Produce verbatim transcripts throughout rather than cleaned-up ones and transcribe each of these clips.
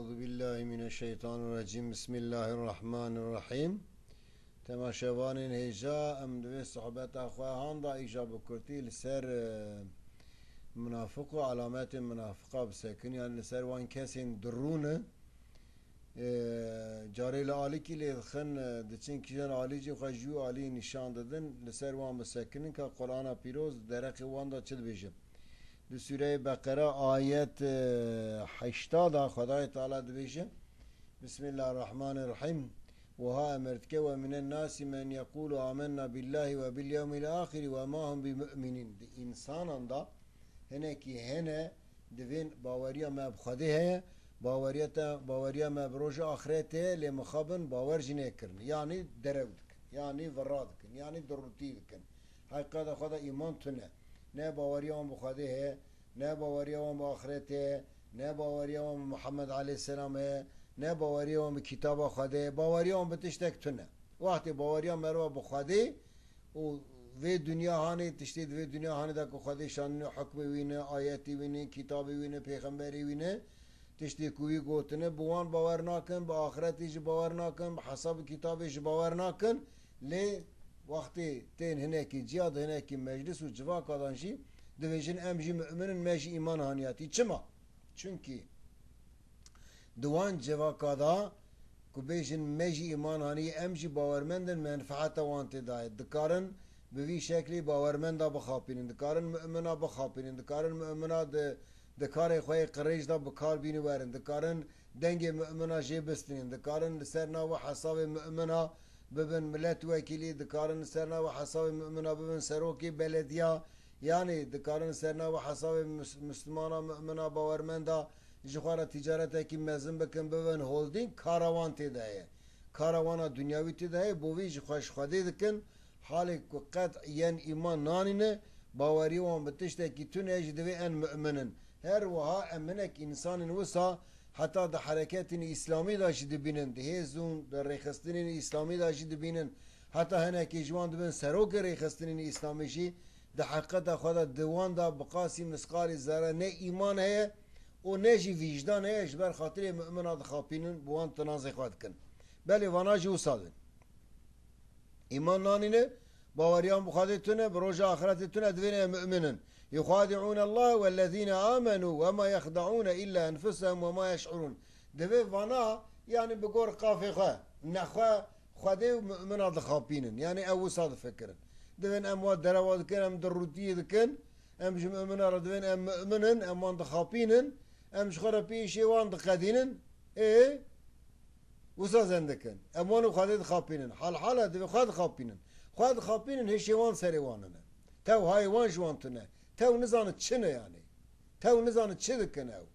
Euzu billahi mineşşeytanirracim. Bismillahirrahmanirrahim. Temaşevanên hêja, em di vê sohbeta xwe handa îja bi kurtî li ser, e, munafiq û alametên munafiqa bisekin, yani li ser wan kesên dirûne. E, carê li alikî lê dixin, e, diçin kîjan alî jî xwe ji wî alî nîşan didin, li ser wan bisekinin ka Qur'ana Pîroz di dereqê wan de çi dibêje. Di Sûreyê Beqera ayet, e, heşta de Xwedayê Teala dibêje, Bismillahirrahmanirrahim. Wiha emir dike, "Ve minen nasi men yekulu amenna billahi ve bil yevmil ahiri ve ma hum bi mu'minin." Di însanan de hinekî hene divên baweriya me bi Xwedê heye, baweriya te, baweriya me bi roja axirete heye, lê mixabin bawer jî nêkirin. Yanî derew dikin, yanî vira dikin, yanî durûtî dikin. Heqîqeta xwe de îman tune. Ne baweriya wan bi Xwedê heye, ne baweriya wan bi axirete heye, ne baweriya wan bi Muhammed aleyhisselam heye, ne baweriya wan bi kitaba Xwedê heye, baweriya wan bi tiştek tune. Wextê baweriya merva bi Xwedê û vê dinya hanê, tiştê di vê dinya hanê de ku Xwedê şanîne, hukmê wî ne, ayetî wî ne, kitabê wî ne, pêxemberê wî ne, tiştê ku wî gotine, bi wan bawer nakin, bi axretê jî bawer nakin, bi hesab û kitabê jî bawer nakin. Lê wextê tên hinekî ciya de, hinekî meclis û civaka dan jî dibêjin, "Em jî mu'min in, me jî îman haniyatî." Çima? Çunkî di wan civaka de ku bêjin, "Me jî îman hanî, em jî bawermend in", menfaeta wan tê de ye. Dikarin bi vî şeklî bawermenda bixapînin, dikarin mu'mina bixapînin, dikarin mu'mina di, di karê xwe yê qirêj de bi kar bînin werin, dikarin dengê mu'mina jê bistînin, dikarin li ser nav û hesabê mu'mina bibin miletwekîlî, dikarin li ser nav û hesabê mu'mina bibin serokê belediya, yanî dikarin li ser nav û hesabê mis-, mislimana mu'mina bawermenda ji xwe re ticaretekî mezin bikin, bibin holdîng, kara wan tê de heye. Kara wana dinyawî tê de heye, bo vî ji xwe ji Xwedê dikin, halê ku qet yên îman nanîne, bawerî wan bi tiştekî tune ye jî divê en mu'min in. Her wiha em hinek însanên wisa heta di hereketên îslamî de jî dibînin, di hêz û di rêxistinên îslamî de jî dibînin. Heta hinekê ji wan dibin serokê rêxistinên îslamî jî di heqeta xwe de di wan de bi qasî misqalî zerre ne îman heye û ne jî vîjdan heye ji ber xatirê mu'mina dixapînin, bi wan tinazê xwe dikin. Belê vana jî wisa din. Îman nanîne, baweriyan bi Xwedê tune, bi roja axretê tune, divêne em mu'min in. Yuxadi'ûne Allah wellezîne amenû ve ma yexda'ûne illa enfusehum ve ma yeş'urûn. Divê vana, yanî bi gor qafê xwe, nexwe Xwedê û mu'mina dixapînin. Yanî ew wisa difikirin. Divên em wa derewa dikin, em dirûtiyê dikin, em ji mu'mina re divên em mu'min in, em wan dixapînin, em ji xwe re pê îşê wan diqedînin. Ê, Wisa zen dikin. Em wan û Xwedê dixapînin. Hal hala divê xwe dixapînin. Xwe dixapînin, hişê wan serê wan hene. Tew hayê wan ji wan tune. Tew nizanin çi ne yanî. Tew nizanin çi dikin ew.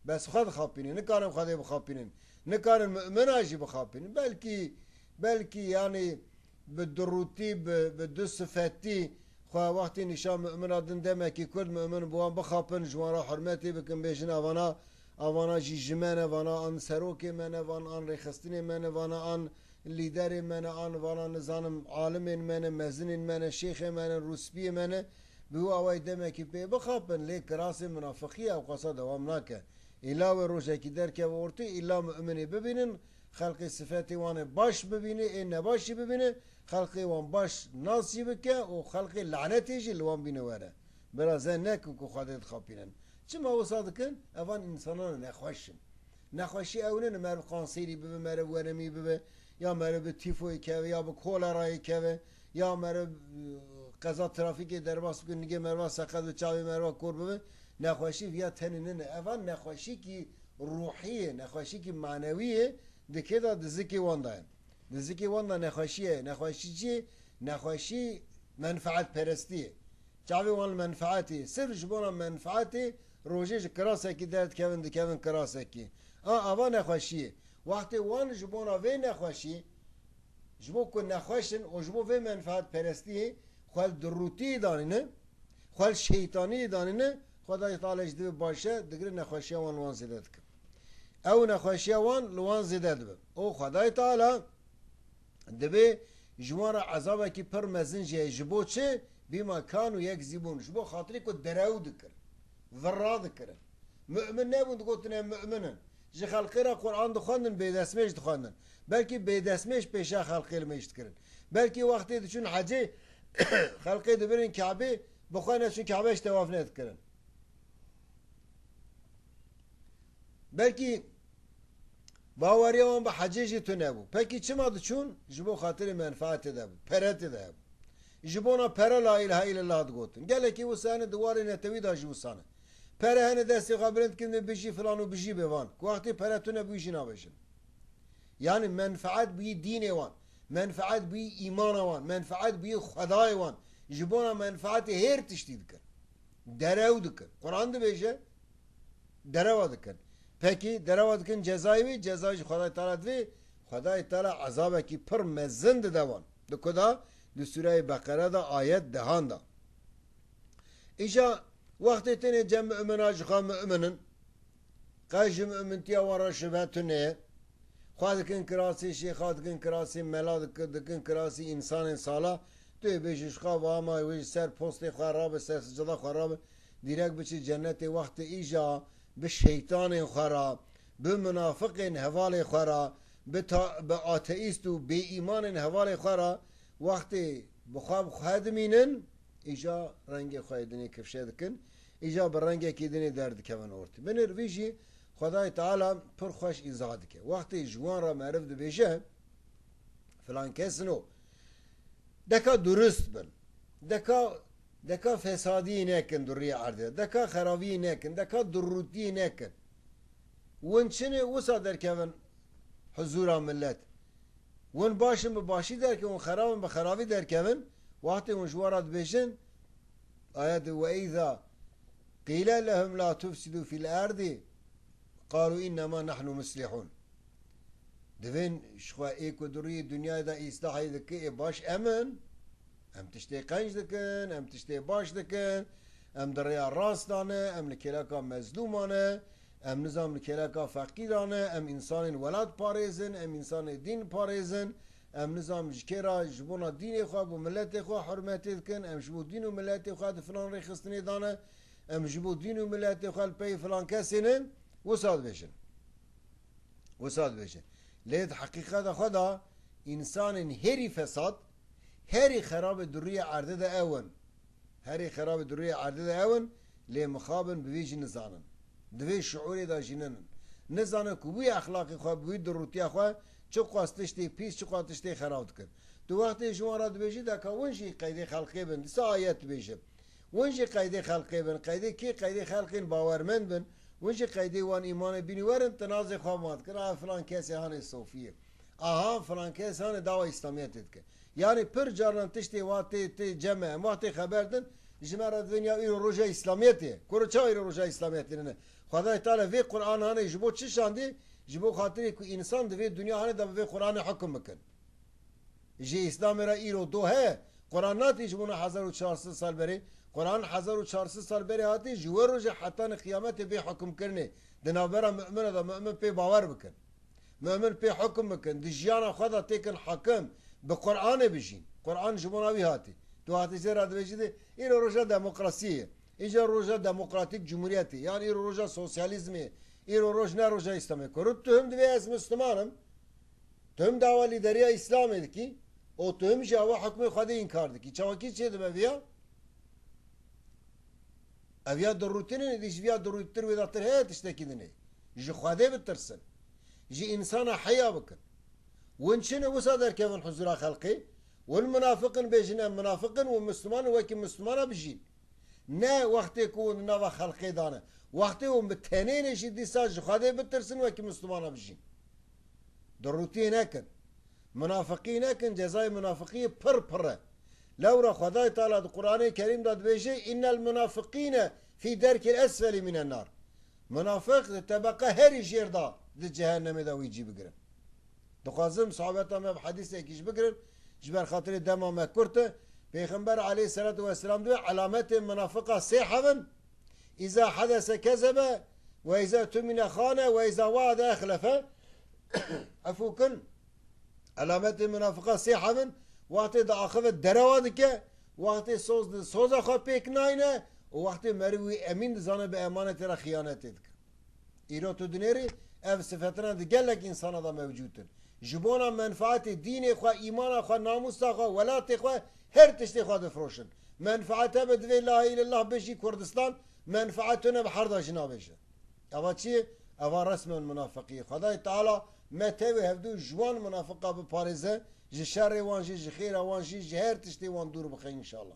Bes xwe dixapînin. Nikarin Xwedê bixapînin. Nikarin mu'mina jî bixapînin. Belkî, belkî yanî bi dirûtî, bi, bi du sifetî xwe wextî nîşan mu'mina din demekî kurd mu'min bi wan bixapin, ji wan re hurmetê bikin, bêjin evana, evana jî ji me ne, vana an serokê me ne, van an rêxistinê me ne, vana an lîderê me ne, an vana nizanim alimên me ne, mezinên me ne, şêxê me ne, rûspiyê me ne. Bi wî awayî demekî pê bixapin, lê kirasê munafiqiyê ewqasa dewam nake. Îla wê rojekî derkeve ortê, îla mu'minê bibînin, xelqê sifetê wan ê baş bibîne, ê nebaş jî bibîne, xelqê wan baş nas jî bike û xelqê lanetê jî li wan bîne were. Bira zen nekin ku Xwedê dixapînin. Çima wisa dikin? Evan însanan nexweş in. Nexweşî ew nîne, meriv kanserî bibe, meriv weremî bibe, ya meriv bi tîfoyê keve, ya bi kolerayê keve, ya meriv, e, qeza trafîkê derbas bikin, nigê meriva seqet bi çavê meriva kor bibe. Nexweşî viya tenê nîne. Evan nexweşîkî ruhî ye, nexweşîkî manewî ye, di kê de di zikê wan de ye. Di zikê wan de nexweşî ye. Nexweşî çi ye? Nexweşî menfaetperestî ye. Çavê wan li menfaetê, sirf ji bona menfaetê rojê ji kirasekî derdikevin, dikevin kirasekî. A, ava nexweşî ye. Wextê wan ji bona vê nexweşî, ji bo ku nexweş in û ji bo vê menfaetperestiyê xwe li dirûtiyê danîne, xwe li şeytaniyê danîne, Xwedayê Teala jî divê baş e, digire nexweşiya wan li wan zêde dike. Ew nexweşiya wan li wan zêde dibe. Û Xwedayê Teala divê ji wan re ezabekî pir mezin jî heye. Ji bo çi? Bîma kanu yekzibûn. Ji bo xatirê ku derew dikirin. Virra dikirin. Mu'min nebûn, digotin em mu'min in. Ji xelqê re Quran dixwendin, bêdestmêj dixwendin. Belkî bêdestmêj pêşiya xelqê limêj dikirin. Belkî wextê diçûn hecê, xelqê dibirin Kabê, bi xwe neçûn Kabê jî tewaf nedikirin. Belkî baweriya wan bi hecê jî tune bû. Pekî çima diçûn? Ji bo xatirê menfaetê de bû, pere tê de hebû. Ji bona pere la îlahe îlellah digotin. Gelekî wisa hene di warê netewî de jî wisa ne. Pere hene destê xwe bilind dikin, bijî filan û bijî bê van. Ku wextê pere tune bû jî nabêjin. Yani menfaet bûyî dînê wan, menfaet bûyî îmana wan, menfaet bûyî Xwedayê wan. Ji bona menfaetê hêr tiştî dikin. Derew dikin. Quran dibêje, derewa dikin. Pekî derewa dikin cezayê wî, cezayê ji Xwedayê Teala divê, Xwedayê Teala ezabekî pir mezin dide wan. Di ku de? Di Sûreyê Beqere de ayet dehan de. Îja wextê tenê cem mumina ji xwe mumin in, qe ji mumintiya wan re şibhe tune ye. Xwe dikin kirasî şêxa, dikin kirasî mela, dik-, dikin kirasî însanên sala. Tu yê bêjî ji xwe va ma wê ji ser postê xwe rabe, ser sicida xwe rabe. Dîrek biçî cennetê wextê îja bi şeytanên xwe re, bi munafiqên hevalê xwe re, bi ta-, bi ateîst û bêîmanên hevalê xwe re wextê bi xwe bi xwe dimînin, îja rengê xwe yê dinê kifşe dikin, îja bi rengekî dinê derdikevin ortê. Binêr vî jî Xwedayê Teala pir xweş îzah dike. Wextê ji wan re meriv dibêje, filan kes no, deka durust bin, deka, deka fesadiyê nekin duriyê erdê, deka xerabiyê nekin, deka durrûtiyê nekin. Win çin e wisa derkevin huzûra millet. Win baş in bi başî derkevin, xerab in bi xerabî derkevin. Wextê hûn ji wan re dibêjin, ayet, "Ve îza qîle lehum la tufsidû fil erdî, qalû innema nahnu muslihûn." Divên ji xwe ê ku di rûyê dinyayê de îslahê dike, ê baş em in. Em tiştê qenc dikin, em tiştê baş dikin, em di rêya rast de ne, em li kêleka mezlûma ne, em nizam li kêleka feqîra ne, em însanên welat parêzin, em însanê dîn parêzin, em nizam ji kê re ji bona dînê xwe, bo miletê xwe hurmetê dikin, em ji bo dîn û miletê xwe di filan rêxistinê de ne, em ji bo dîn û miletê xwe li pey filan kesê ne, wisa dibêjin. Wisa dibêjin. Lê di heqîqeta xwe de însanên herî fesad, herî xerabê di rûyê erdê de ew in. Herî xerabê di rûyê erdê de ew in, lê mixabin bi vî jî nizanin. Di vê şiûrê de jî ninin. Nizanin ku wî exlaqê xwe, bi wî durûtiya xwe çiqas tiştê pîs, çiqas tiştê xerab dikin. Tu wextê ji wan re dibêjî, deka win jî qeydê xelqê bin, dîsa ayet dibêje. Win jî qeydê xelqê bin, qeydê kê? Qeydê xelqên bawermend bin. Win jî qeydê wan îmanê bînî werin, tinazê xwe mat kir, a filan kesê hanê sofî ye. Aha, filan kes hanê dawa Îslamiyetê dike. Yanî pir carnan tiştê wa tê, tê cem me, em wextê xeber din, ji me re divên ya îro roja Îslamiyetê ye. Kuro çawa îro roja Îslamiyetê nine? Xwedayê Teala vê Qur'an hanê ji bo çi şandî? Ji bo xatirê ku însan di vê dinya hanê de bi vê Qur'anê hukm bikin. Ji Îslamê re îro do heye. Quran natî ji bona hezar û çar sed sal berê. Quran hezar û çar sed sal berê hatî, ji we roje heta ni qiyametê bê hukmkirinê. Di navbera mumina de mumin pê bawer bikin. Mumin pê hukm bikin. Di jiyana xwe de têkin hakim. Bi Quranê bijîn. Quran ji bona wî hatî. Tu hatî jê re dibêjî de, îro roja demokrasiyê ye. Îja roja demokratîk cumhuriyetê. Yan îro roja sosyalîzmê. Îro roj ne roja Îslamê. Kuru tu him divê ez Müslüman im. Tu him dawa lîderiya Îslamê dikî û tu him jî awa hukmê Xwedê înkar dikî. Çawakî çê dibe viya? Ev ya dirûtinê ne, dî ji viya dirûttir wê datir heye tiştekî dinê. Ji Xwedê bitirsin. Ji însana heya bikin. Win çi ne wisa derkevin huzura xelqê? Win munafiqin bêjin em munafiqin, win Müslüman in wekî Müslümana bijîn. Ne wextê ku hûn di nava xelqê de ne. Wextê hûn bi tenê ne jî dîsa ji Xwedê bitirsin, wekî Mislumana bijîn. Dirûtiyê nekin. Munafiqî nekin, cezayê munafiqiyê pir pir e. Lewra Xwedayê Teala di Quranê Kerîm de dibêje, "Innel munafiqîne fî derkil esfelî mînen nar." Munafiq di tebeqa herî jêr de di cehennemê de wî cî bigirin. Dixwazim sohbeta me bi hedîsekî jî bigirin, ji ber xatirê dema me kurt e. Pêxember aleyhisselatu vesselam dibe, elametê munafiqa sê hebin. Îza hedese kezebe, ve îza tumine xane, ve îza weade exlefe. Efû kin, elametê munafiqa sê hebin, wextê diaxive derewa dike, wextê soz di soza xwe pêk nayne û wextê meriv wî emîn dizane bi emanetê re xiyanetê dike. Îro tu dinêrî, Ev sifetine di gelek însana de mewcûd in. Ji bona menfaetê dînê xwe, îmana xwe, namûsa xwe, welatê xwe, her tiştê xwe difiroşin. Menfaete bi divê la illallah bêjî Kurdistan, menfaet tune bi herda jî nabêje. Eva çi ye? Eva resmen munafiqî ye. Xwedayê Teala me tevê hevdû ji wan munafiqa biparêze, ji şerê wan jî, ji xêra wan jî, ji her tiştê wan dûr bixe înşallah.